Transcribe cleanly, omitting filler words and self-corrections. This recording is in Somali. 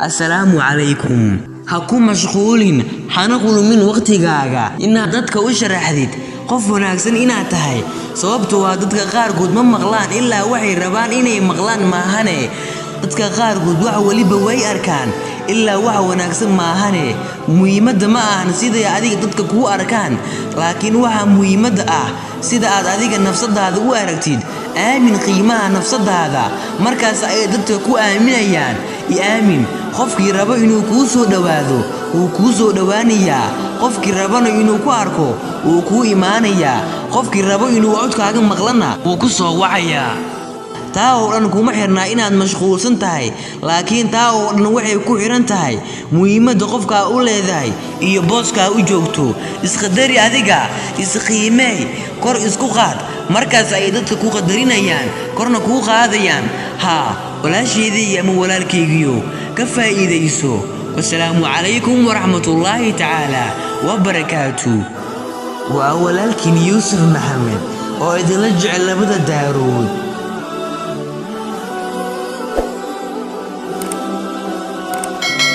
Assalaamu calaykum. Ha ku mashquulin, hana qulumin waqtigaaga inaad dadka u sharaxdid qof wanaagsan inaad tahay, sababtu waa dadka qaarkood ma maqlaan ilaa waxay rabaan inay maqlaan maahane. Dadka qaarkood wax weliba way arkaan ilaa wax wanaagsan maahane. Muhiimadda ma ahan siday adiga dadka kuu arkaan, laakiin waxaa muhiimadda ah sida aad adiga nafsadaada u aragtid. Aamin qiimaha nafsadaada, markaas ayay dadka ku aaminayaan. I aamin, qofkii rabo inuu kuu soo dhowaado wuu kuu soo dhowaanayaa, qofkii rabana inuu ku arko wuu kuu imaanayaa, qofkii rabo inuu codkaaga maqlana wuu ku soo wacayaa. Taa oo dhan kuma xirnaa inaad mashquulsan tahay, laakiin taa oo dhan waxay ku xidhan tahay muhiimadda qofkaa u leedahay iyo booskaa u joogto. Isqadari adiga, isqiimeey, kor isku qaad, markaas ayay dadka ku qadarinayaan, korna kuu qaadayaan. Haa, walaasheedii ama walaalkaygiyo, ka faa'iidayso. Wasalaamu calaykum waraxmatullaahi tacaala wabarakaatu. Waa walaalkiin Yuusuf Maxamed oo idinla jecel labada daarood.